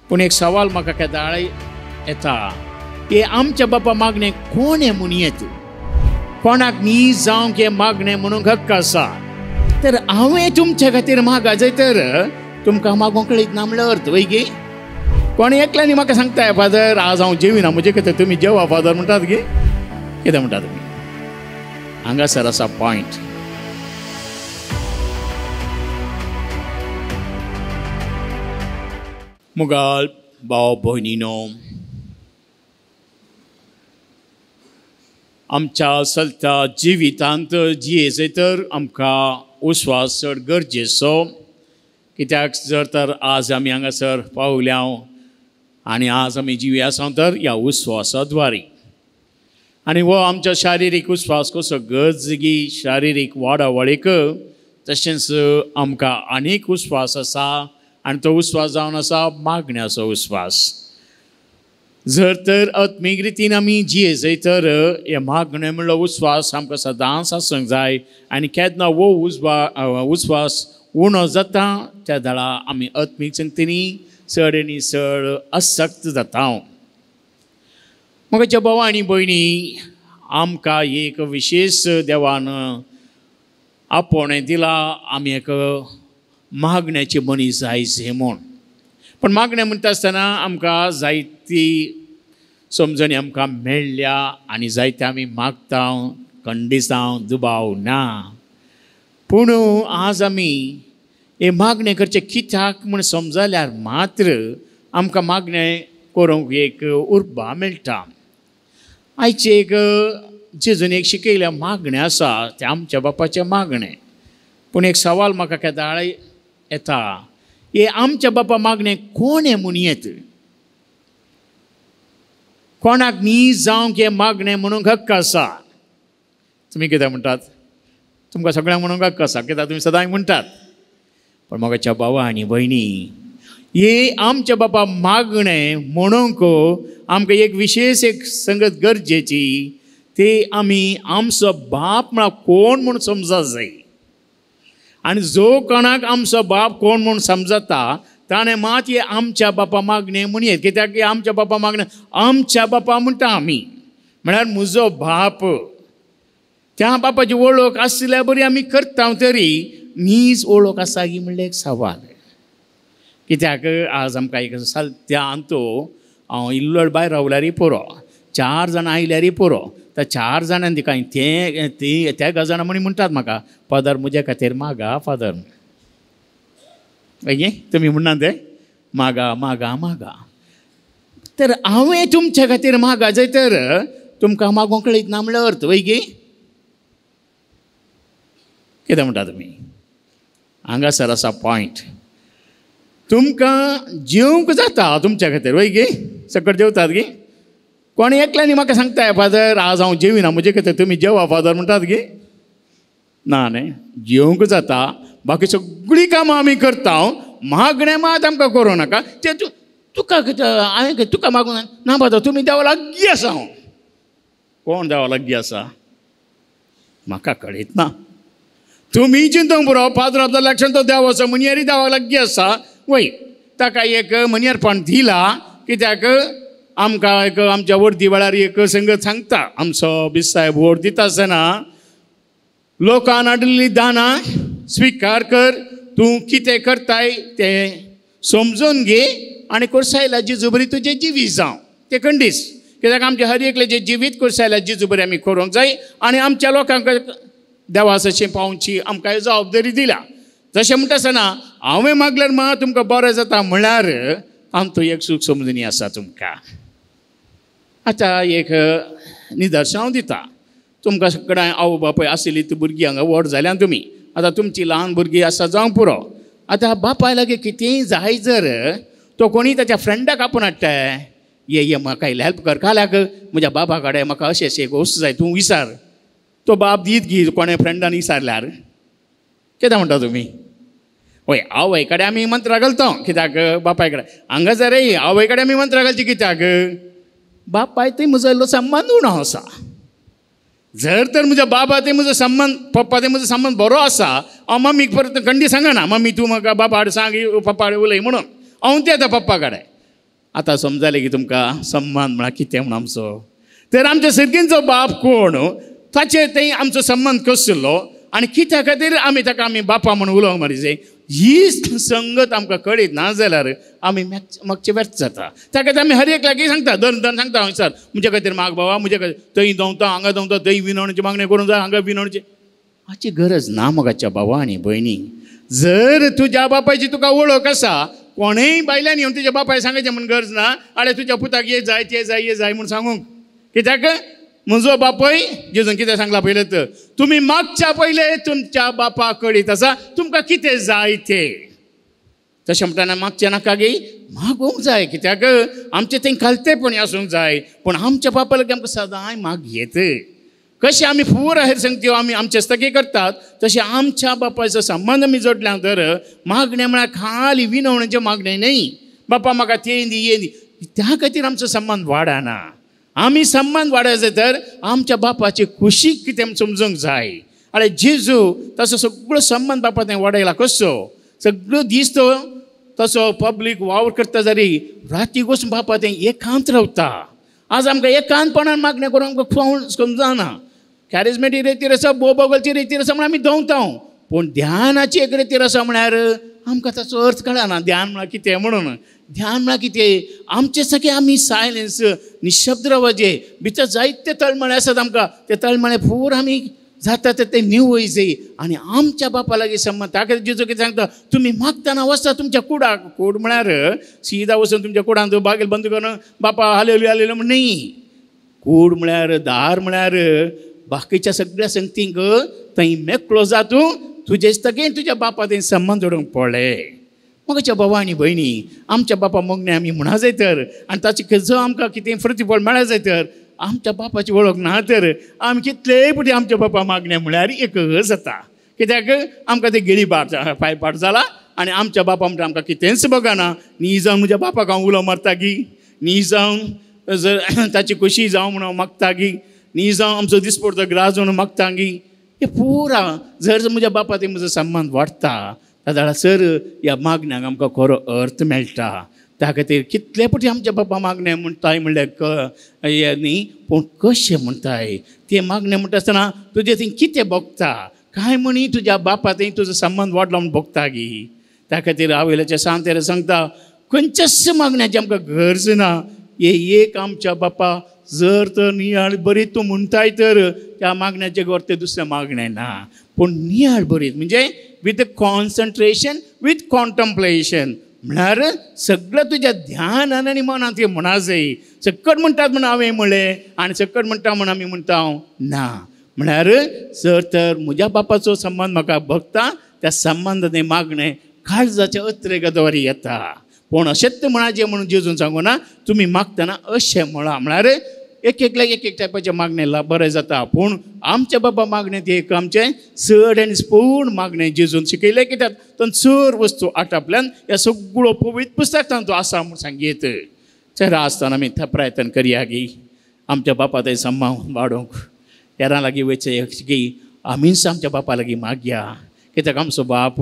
पूण एक सवाल म्हाका केदाळ येता, हे आमच्या बापा मागणें कोण हें म्हूण येत, कोणाक न्ही जावंक हें मागणें म्हणूंक हक्क आसा. तर हांवें तुमच्या खातीर मागा जाय तर तुमकां मागूंक कळीत ना म्हणल्यार अर्थ वय गे. कोण एकल्यांनी म्हाका सांगता, फादर आज हांव जेविना, म्हजे खातीर तुमी जेवा फादर म्हणटात गे. कितें म्हणटा तुमी? हांगासर आसा पॉयंट. मुगाल भाव भयणीनो, आमच्या चलता जिवितांत जियेचें तर आमकां विस्वास चड गरजेचो. कित्याक जर तर आज आमी हांगासर पावल्या आनी आज आमी जिवी आसा तर ह्या विस्वासा द्वारी. आनी हो आमच्या शारिरीक विस्वास कसो गरजगी शारिरीक वाडावळीक, तशेंच आमकां आनीक विस्वास आसा आनी तो विस्वास जावन आसा मागण्याचो विस्वास. जर तर आत्मीक रितीन आमी जियेजय तर हे मागणें म्हणलो विस्वास आमकां सदांच आसूंक जाय. आनी केन्ना हो विस्वास उणो जाता त्या दळा आमी आत्मीक संगतींनी चड आनी चड असक्त जाता. म्हज्या भाव आनी भयणी, आमकां एक विशेश देवान आपोवणें दिला, आमी एक मागण्याची मनीस जाय म्हूण. पूण मागणें म्हणटा आसतना आमकां जायती समजणी आमकां मेळ्ळ्या आनी जायते आमी मागता, कंडिसांव दुबाव ना. पूण आज आमी हे मागणें करचें कित्याक म्हूण समजल्यार मात्र आमकां मागणें करूंक एक उर्बा मेळटा. आयचें एक जेजून एक शिकयलें मागणें आसा तें आमच्या बापाचें मागणें. पूण एक सवाल म्हाका केदाळ येता, हे आमच्या बापा मागणें कोण हें म्हूण येत, कोणाक न्ही जावंक हें मागणें म्हणूंक हक्क आसा. तुमी कितें म्हणटात? तुमकां सगळ्यांक म्हणूंक हक्क आसा, कित्याक तुमी सदांय म्हणटात. पूण म्हज्या भावा आनी भयणी, हे आमच्या बापा मागणें म्हणूंक आमकां एक विशेश एक संगत गरजेची, ती आमी आमचो बाप म्हळ्यार कोण म्हूण समजा जाय. आनी जो कोणाक आमचो बाप कोण म्हूण समजता ताणें मात हे आमच्या बापा मागणें म्हूण येत. कित्याक की आमच्या बापा मागणें आमच्या बापा म्हणटा आमी, म्हळ्यार म्हजो बाप. त्या बापाची वळख आसल्यार बरी आमी करता तरी नीज वळख आसा की म्हणल्यार एक सवाल. कित्याक आज आमकां एक सद्या अंतू हांव इल्लो भायर रावल्यारय पुरो, चार जाणां आयल्यारय पुरो, त्या चार जाणांनी तिका तें ती त्या गजाणां म्हणी म्हणटात म्हाका, फादर म्हज्या खातीर मागा फादर. गे तुमी म्हणना तें मागा मागा मागा. तर हांवें तुमच्या खातीर मागा जाय तर तुमकां मागूंक कळीत ना म्हणल्यार अर्थ वय गे. कितें म्हणटा तुमी? हांगासर आसा पॉयंट. तुमकां जेवंक जाता तुमच्या खातीर वय गे, सकट जेवतात गे. कोण एकल्यांनी म्हाका सांगता, फादर आज हांव जेविना, म्हजे खातीर तुमी जेवा फादर म्हणटात गे. ना न्ही, जेवंक जाता, बाकी सगळीं कामां आमी करता, मागणें मात आमकां करूं नाका. तें तूं तुका हांवें तुका मागूं ना फादर, तुमी देवा लागीं आसा. हांव कोण देवा लागीं आसा म्हाका कळीत ना. तुमी चिंतूंक पुरो, फादर ऑफ the election तो देव आसा, मनियारी देवा लागीं आसा वय. ताका एक मनियारपण दिला कित्याक आमकां एक आमच्या वर्दी वेळार एक संगत सांगता, आमचो बिस्साहेब वोट दिता आसतना लोकान हाडिल्ली दानां स्विकार कर, तूं कितें करताय तें समजून घे आनी कोर्सायला जिजू बरी तुजें जिवीत जावं. तें कंडीस कित्याक आमचें हर एकलेचें जिवीत कोर्सायला जिजू बरी आमी करूंक जाय आनी आमच्या लोकांक देवासचें पावची आमकां जबाबदारी दिल्या. तशें म्हणटा आसतना हांवें मागल्यार मा तुमकां बरें जाता म्हळ्यार आमचो एक सूख समजणी आसा तुमकां. आतां एक निदर्शन हांव दिता तुमकां. सगळ्यां आवय बापूय आशिल्ली ती भुरगीं हांगा व्हड जाल्यान तुमी, आतां तुमची ल्हान भुरगीं आसा जावंक पुरो. आतां बापाय लागीं कितेंय जाय जर तो कोणीय ताच्या फ्रेंडाक आपोवन हाडटा, ये ये म्हाका हेल्प कर, काल्याक म्हज्या बाबा कडेन म्हाका अशें अशें एक वस्तू जाय, तूं विचार. तो बाप दीत गी कोणें फ्रेंडान विचारल्यार. कितें म्हणटा तुमी? वय आवय कडेन आमी मंत्रां घालता कित्याक बापाय कडेन हांगा जर आवय कडेन आमी मंत्रां घालची कित्याक बापाय थंय म्हजो इल्लो संबंद उणो आसा. जर तर म्हज्या बाबा थंय म्हजो संबंद, पप्पा थंय म्हजो संबंद बरो आसा, हांव मम्मीक परत खंडी सांगना, मम्मी तूं म्हाका बाबा आड सांग, पप्पा आड उलय म्हणून. हांव ते येता पप्पा कडेन, आतां समजालें की तुमकां सम्मान म्हळ्यार कितें म्हूण आमचो. तर आमच्या सर्गींचो बाप कोण, ताचेर थंय आमचो संबंद कसलो आनी कित्या खातीर आमी ताका आमी बापा म्हूण उलोवंक मारिजे, ही संगत आमकां कळीत ना जाल्यार आमी मागचे व्यर्थ जाता. त्या खातीर आमी हर एक लागीं सांगता, दर दर सांगता हांव सर म्हज्या खातीर माग बाबा, म्हज्या खातीर थंय धांवता हांगा धांवता, थंय विनवणीची मागणी करूंक जाय, हांगा विनवणीची. हाची गरज ना मोगाच्या बाबा आनी भयणी. जर तुज्या बापायची तुका वळख आसा, कोणेय बायल्यान येवन तुज्या बापाय सांगायचें म्हूण गरज ना, आरे तुज्या पुताक ये जाय ते जाय ये जाय म्हूण सांगूंक. कित्याक म्हजो बापय जेजून कितें सांगलां पयलें तर, तुमी मागच्या पयलें तुमच्या बापा कळीत आसा तुमकां कितें जाय तें. तशें म्हणटना मागचें नाका गे, मागूंक जाय. कित्याक आमचें थंय खालतेपणी आसूंक जाय, पूण आमच्या बापा लागीं आमकां सदांय माग येत. कशें आमी फूर हेर संगत्यो आमी आमचे स्थगी करतात, तशें आमच्या बापायचो संबंद आमी जोडल्या तर मागणें म्हळ्यार खाली विनवणेचें मागणें न्हय, बापा म्हाका तें दी हें दी, त्या खातीर आमचो संबंद वाडना. आमी संबंद वाडयचे तर आमच्या बापाची खुशी कितें समजूंक जाय. आरे जेजू तसो सगळो संबंद बापा थंय वाडयला कसो, सगळो दीस तो तसो पब्लीक वावर करता जारी राती वचून बापा थंय एकांत रावता. आज आमकां एकांतपणान मागणें करूंक आमकां समजना. कॅरिजमेटीक रेतीर आसा, बोबोगलची रेतीर आसा म्हूण आमी दवता, पूण ध्यानाची एक रेतीर आसा म्हळ्यार आमकां ताचो अर्थ कळना. ध्यान म्हळ्यार कितें म्हणून, ध्यान म्हळ्यार कितें, आमचे सगळे आमी सायलेन्स निशब्द रावपाचें. भितर जायते तळमळे आसात आमकां, ते तळमळे पूर आमी जाता ते निवयचे आनी आमच्या बापा लागीं संबंद. ताका जेजू कितें सांगता, तुमी मागतना वचता तुमच्या कुडाक, कूड म्हळ्यार सीदा वचून तुमच्या कुडान बागेल बंद करून बापा हालेली हालेली म्हण न्ही. कूड म्हळ्यार दार म्हळ्यार बाकीच्या सगळ्या संगतींक थंय मेकळो जातूं, तुजे तगेन तुज्या बापा थंय संबंद जोडूंक पडले. म्हज्या बाबा आनी भयणी, आमच्या बापा मोगणे आमी म्हणा जाय तर, आनी ताचे जो आमकां कितें प्रतिफळ मेळा जाय तर, आमच्या बापाची वळख ना तर आमी कितलेय पुटी आमच्या बापा मागणें म्हळ्यार एक जाता. कित्याक आमकां ते गिळी बाट पांय पाट जाला आनी आमच्या बापा म्हणटा आमकां कितेंच बगना. न्ही जावन म्हज्या बापाक हांव उलो मारता गी, न्ही जावन जर ताची खुशी जावं म्हणून मागता गी, न्ही जावं आमचो दिसपडतो ग्रास म्हणून मागता गी, हे पुरा जर म्हज्या बापा थंय म्हजो संबंद वाडटा जाल्यार सर ह्या मागण्याक आमकां खरो अर्थ मेळटा. त्या खातीर कितले पटी आमच्या बापा मागणें म्हणटाय म्हणल्यार हें न्ही, पूण कशें म्हणटाय तें मागणें म्हणटा आसतना तुजें थंय कितें भोगता काय म्हणी तुज्या बापा थंय तुजो संबंद वाडलो म्हूण भोगता गी. त्या खातीर आवयल्याच्या सांतेर सांगता खंयच्याच मागण्याची आमकां गरज ना. हे एक आमच्या बापा जर तर नियाळ बरीत तूं म्हणटाय तर त्या मागण्याचें घर तें दुसरें मागणें ना, पूण नियाळ बरीत म्हणजे विथ कॉन्सन्ट्रेशन विथ कॉन्टम्प्लेशन म्हळ्यार सगळें तुज्या ध्यानान आनी मनांत तें म्हणा जाय. सकट म्हणटात म्हूण हांवें म्हणलें आनी सकट म्हणटा म्हूण आमी म्हणटा ना, म्हळ्यार जर तर म्हज्या बापाचो संबंद म्हाका भोगता त्या संबंदान मागणें काळजाच्या अत्रेगद्वारी येता. पूण अशेंच म्हणाचें म्हणून जेजून सांगू ना, तुमी मागतना अशें म्हळां म्हळ्यार एक एकल्याक एक एक टायपाचें मागणें बरें जाता, पूण आमच्या बाबा मागणें तें एक आमचें चड आनी पूर्ण मागणें जेजून शिकयलें. कित्याक तो चड वस्तू आटापल्यान ह्या सगळो पवित्र पुस्तक तांचो आसा म्हूण सांगयत. तर आसतना आमी प्रयत्न करया की आमच्या बापा थंय संबंद वाडोवंक, हेरां लागीं वयचें की आमीच आमच्या बापा लागीं मागया. कित्याक आमचो बाप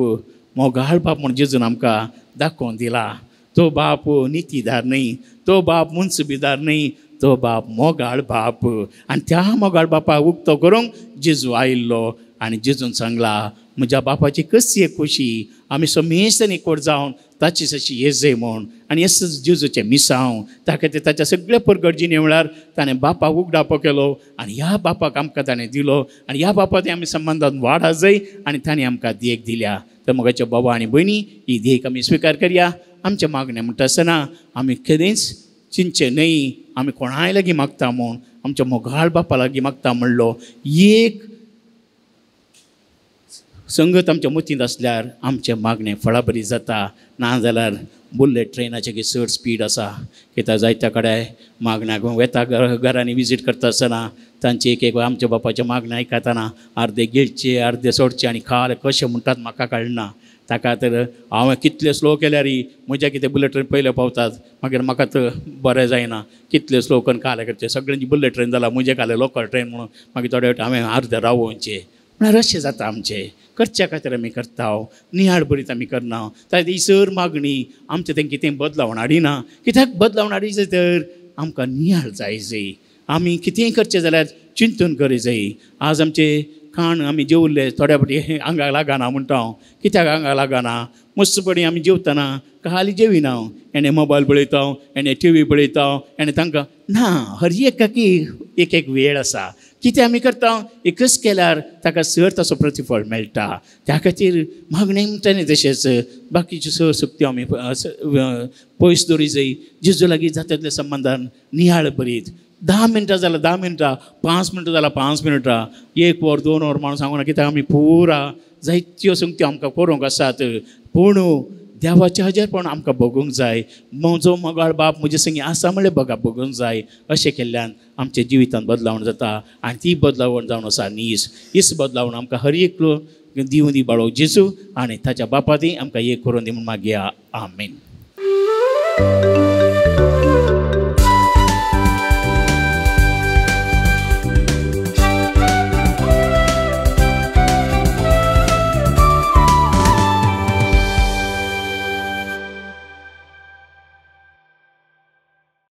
मोगाळ बाप म्हूण जेजून आमकां दाखोवन दिला. तो बाप नितीदार न्हय, तो बाप मुन्सबीदार न्हय, तो बाप मोगाळ बाप. आनी त्या मोगाळ बापाक उक्तो करूंक जेजू आयिल्लो आनी जेजून सांगला म्हज्या बापाची कसली एक खोशी आमी समेस्तांनी एकवट जावन ताची तशी येजय म्हूण. आनी येस जेजूचें मिसांव त्या खातीर ताच्या सगळ्या परगर्जीने म्हळ्यार ताणें बापाक उगडापो केलो आनी ह्या बापाक आमकां ताणें दिलो आनी ह्या बापा थंय आमी संबंदान वाड आसय आनी ताणें आमकां देख दिल्या. तर म्हज्या बाबा आनी भयणी ही देख आमी स्विकार करया. आमचें मागणें म्हणटा आसतना आमी केन्नाच चिंतचें न्हय आमी कोणाय लागीं मागता म्हूण, आमच्या मोगाळ बापा लागीं मागता म्हणलो एक संगत आमच्या मतींत आसल्यार आमचें मागणें फळाबरी जाता. ना जाल्यार बुलेट ट्रेनाचे की चड स्पीड आसा, कित्याक जायत्या कडेन मागण्याक वेता घरांनी विजीट करता आसतना तांचे एक एक आमच्या बापाचें मागणें आयकतना अर्दे गिळचे अर्दे सोडचे आनी खाल कशें म्हणटात म्हाका कळना. ताका तर हांवें कितले स्लो केल्यार म्हज्या कितें बुलेट ट्रेन पयले पावतात, मागीर म्हाका तर बरें जायना. कितले स्लो करून काले करचे, सगळ्यांची बुलेट ट्रेन जाला, म्हजें काले लोकल ट्रेन म्हणून मागीर थोडे फावट हांवें अर्दे रावोवचें. म्हळ्यार अशें जाता आमचें करच्या खातीर आमी करता, निहाळ बरीत आमी करना. ताची सर मागणी आमचें तें कितें बदलावण हाडिना. कित्याक बदलावण हाडिचें तर आमकां निहाळ जाय जाय. आमी कितेंय करचें जाल्यार चिंतून करी जाय. आज आमचें खाण आमी जेवले थोड्या फावटी आंगाक लागना म्हणटा हांव. कित्याक आंगाक लागना? मस्तपणी आमी जेवतना खाली जेविना, हेणें मोबायल पळयता, हेणें टी व्ही पळयता, हेणें तांकां ना. हर एकाकी एक एक वेळ आसा. कितें आमी करता एकच केल्यार ताका सर ताचो प्रतिफळ मेळटा. त्या खातीर मागणें म्हणटा न्ही तशेंच बाकीच्यो सर सक्त्यो आमी पयस दवरी जाय. जेजू लागीं जाता तितल्या संबंदान नियाळ बरीत 10 मिनटां जाल्यार 10 मिनटां, 5 मिनटां जाल्यार 5 मिनटां, 1 वर 2 वर म्हणून सांगूना. कित्याक आमी पुरा जायत्यो संगत्यो आमकां करूंक आसात. पूण देवाचें हजारपण आमकां भोगूंक जाय. म्हजो मोगाळ बाप म्हजे संगी आसा म्हणल्यार बघा भोगूंक जाय. अशें केल्ल्यान आमच्या जिवितांत बदलावण जाता आनी ती बदलावण जावन आसा नीस. हीच बदलावण आमकां हर एकलो दिवं दी बाळो जेजू आनी ताच्या बापा ती आमकां एक करून दी म्हूण मागया. आमेन.